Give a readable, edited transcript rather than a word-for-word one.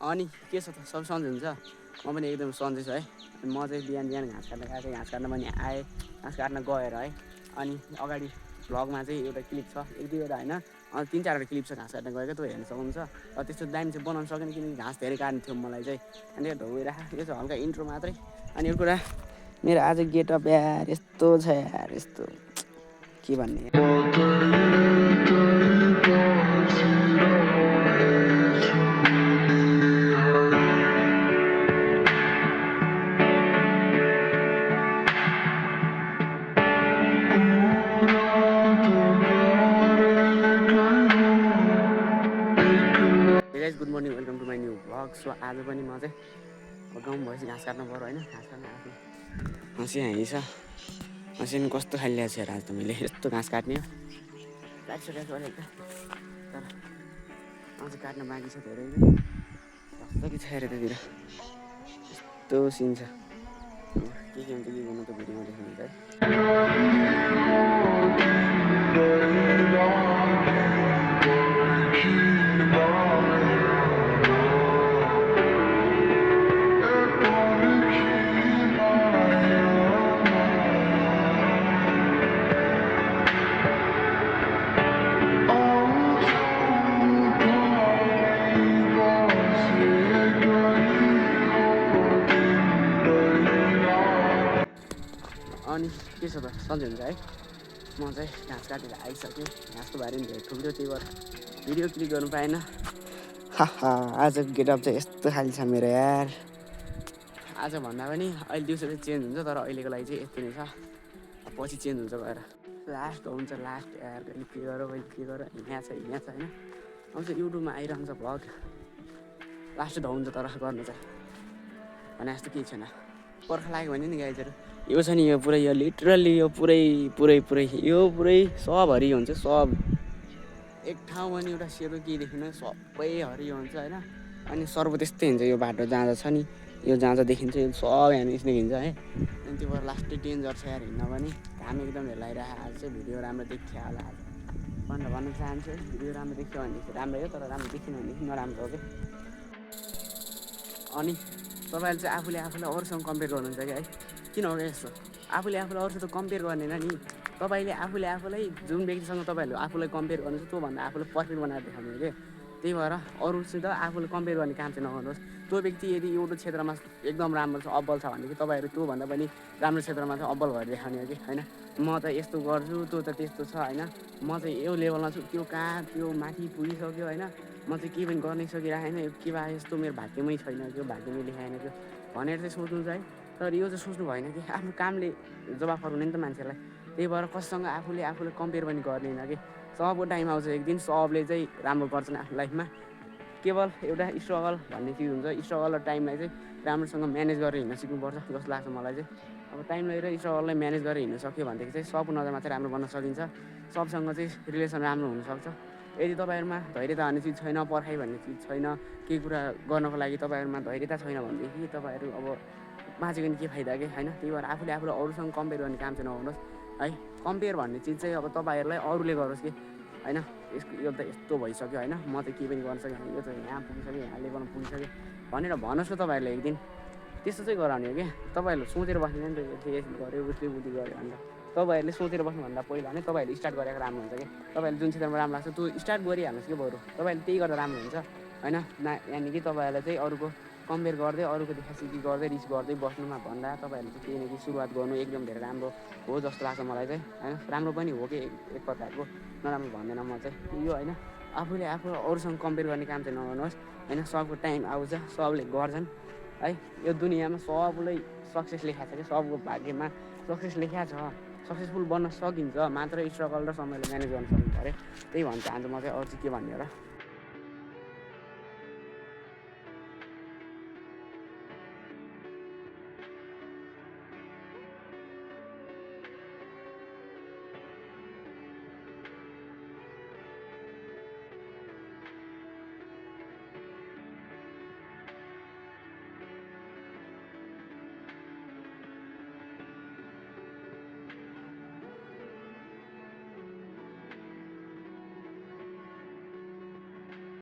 अनि के छ त सब सन्चै हुन्छ म पनि एकदम सन्चै छु है म चाहिँ बिहान घाँस काट्न गएको थिएँ घाँस काट्न पनि आएँ घाँस काट्न गएर है अनि अगाडि भ्लगमा चाहिँ एउटा क्लिप छ एक दुईवटा होइन 3-4वटा क्लिप छ घाँस काट्न गएको त्यो हेर्न सक्नुहुन्छ र त्यस्तो दामी चाहिँ बनाउन सकेन किनकि घाँस धेरै काट्नु थियो मलाई चाहिँ अनि ढोगिराख यो चाहिँ हल्का इन्ट्रो मात्रै अनि यो कुरा मेरो आज गेटअप यार यस्तो छ यार यस्तो के भन्ने good morning welcome to my new vlog so आज पनि म चाहिँ अब गाउँ भएपछि घाँस काट्नु पऱ्यो होइन घाँस काट्नु आफ्नो हँसी हाँसी छ हँसी पनि कस्तो खाली ल्याएको छु हेर आज त मैले यस्तो घाँस काट्ने हो काटिसकेको छु अलिक तर अझ काट्न बाँकी छ धेरै जस्तो कि छ हेर त्यतिर यस्तो सिन छ के हुन्छ के गर्नु त भिडियोमा देख्नुहुन्छ है अनि के छ त सन्चै हुन्छ है म चाहिँ घाँस काटेर आइसकेँ घाँसको बारेमा धेरै ठुलो त्यही भएर भिडियो क्लिक गर्नु पाएन आज गेटअप चाहिँ यस्तो खाली छ मेरो यार आज भन्दा पनि अहिले दिउँसो चाहिँ चेन्ज हुन्छ तर अहिलेको लागि चाहिँ यस्तो नै छ पछि चेन्ज हुन्छ गएर लास्ट हुन्छ लास्ट यार कहिले के गर यहाँ छ होइन आउँछ युट्युबमा आइरहन्छ भ्लग लास्ट हुन्छ तर गर्नु चाहिँ भने जस्तो केही छैन पर्खा लाग्यो भने नि गाइजहरू यो छ नि यो पुरै यो लिटरल्ली यो पुरै यो पुरै सब हरियो हुन्छ सब एक ठाउँमा नि एउटा सेतो केही देखिन सबै हरियो हुन्छ होइन अनि सर्व त्यस्तै हुन्छ यो बाटो जहाँ छ नि यो जहाँ देखिन्छ यो सब यहाँ निस्किन्छ है अनि त्यो भएर लास्टै डेन्जर छ यार हिँड्न पनि घाम एकदम हेलाइरहेको आज चाहिँ भिडियो राम्रो देखियो होला आज भनेर भन्न चाहन्छु भिडियो राम्रो देखियो भनेदेखि राम्रै हो तर राम्रो देखिन भनेदेखि नराम्रो हो कि अनि तपाईँले चाहिँ आफूले अरूसँग कम्पेयर गर्नुहुन्छ कि है किन हो क्या यस्तो आफूले अरूसित कम्पेयर गर्नेन नि तपाईँले आफूलाई जुन व्यक्तिसँग तपाईँहरूले आफूलाई कम्पेयर गर्नुहुन्छ त्योभन्दा आफूलाई पर्फेक्ट बनाएर देखाउनु हो कि त्यही भएर अरूसित आफूले कम्पेयर गर्ने काम चाहिँ नगर्नुहोस् त्यो व्यक्ति यदि एउटा क्षेत्रमा एकदम राम्रो छ अब्बल छ भनेदेखि तपाईँहरू त्योभन्दा पनि राम्रो क्षेत्रमा चाहिँ अब्बल भएर देखाउने हो कि होइन म त यस्तो गर्छु त्यो त त्यस्तो छ होइन म चाहिँ यो लेभलमा छु त्यो कहाँ त्यो माथि पुगिसक्यो होइन म चाहिँ के पनि गर्नै सकिरहेको छैन के भए यस्तो मेरो भाग्यमै छैन त्यो भाग्यमै लेखाएन त्यो भनेर चाहिँ सोच्नु चाहिँ तर यो चाहिँ सोच्नु भएन कि आफ्नो कामले जवाफ फर्काउने नि त मान्छेलाई त्यही भएर कसैसँग आफूले कम्पेयर पनि गर्दैन कि सबको टाइम आउँछ एक दिन सबले चाहिँ राम्रो गर्छन् आफ्नो लाइफमा केवल एउटा स्ट्रगल भन्ने चिज हुन्छ स्ट्रगल र टाइमलाई चाहिँ राम्रोसँग म्यानेज गरेर हिँड्न सिक्नुपर्छ जस्तो लाग्छ मलाई चाहिँ अब टाइमलाई र स्ट्रगललाई म्यानेज गरेर हिँड्न सक्यो भनेदेखि चाहिँ सबको नजरमा चाहिँ राम्रो बन्न सकिन्छ सबसँग चाहिँ रिलेसन राम्रो हुनसक्छ यदि तपाईँहरूमा धैर्यता भन्ने चिज छैन पर्खाइ भन्ने चिज छैन केही कुरा गर्नको लागि तपाईँहरूमा धैर्यता छैन भनेदेखि तपाईँहरू अब बाँचेको नि के फाइदा के होइन त्यही भएर आफूले अरूसँग कम्पेयर गर्ने काम चाहिँ नगर्नुहोस् है कम्पेयर भन्ने चिज चाहिँ अब तपाईँहरूलाई अरूले गरोस् कि होइन यो त यस्तो भइसक्यो होइन म त केही पनि गर्न सकेँ यो त यहाँ पुगिसक्यो यहाँ लेभलमा पुगिसक्यो भनेर भन्नुहोस् न तपाईँहरूले एक दिन त्यस्तो चाहिँ गराउने हो क्या तपाईँहरूले सोचेर बस्दैन नि त यसले गऱ्यो उसले बुद्धि गऱ्यो भनेर तपाईँहरूले सोचेर बस्नुभन्दा पहिला नै तपाईँहरूले स्टार्ट गरेको राम्रो हुन्छ कि तपाईँहरूले जुन क्षेत्रमा राम्रो लाग्छ त्यो स्टार्ट गरिहाल्नुहोस् कि बरु तपाईँहरूले त्यही गर्दा राम्रो हुन्छ होइन यानि कि तपाईँहरूलाई चाहिँ अरूको कम्पेयर गर्दै अरूको देखासिखी गर्दै रिस गर्दै बस्नुमा भन्दा तपाईँहरूले चाहिँ केही न केही सुरुवात गर्नु एकदम धेरै राम्रो हो जस्तो लाग्छ मलाई चाहिँ होइन राम्रो पनि हो कि एक प्रकारको नराम्रो भन्दैन म चाहिँ यो होइन आफूले अरूसँग कम्पेयर गर्ने काम चाहिँ नगर्नुहोस् होइन सबको टाइम आउँछ सबले गर्छन् है यो दुनियाँमा सबलाई सक्सेस लेखाएको छ कि सबको भाग्यमा सक्सेस लेखाएको छ सक्सेसफुल बन्न सकिन्छ मात्र स्ट्रगल र समयले म्यानेज गर्न सक्नु पऱ्यो त्यही भन्न चाहन्छु म चाहिँ अरू चाहिँ के भन्ने हो र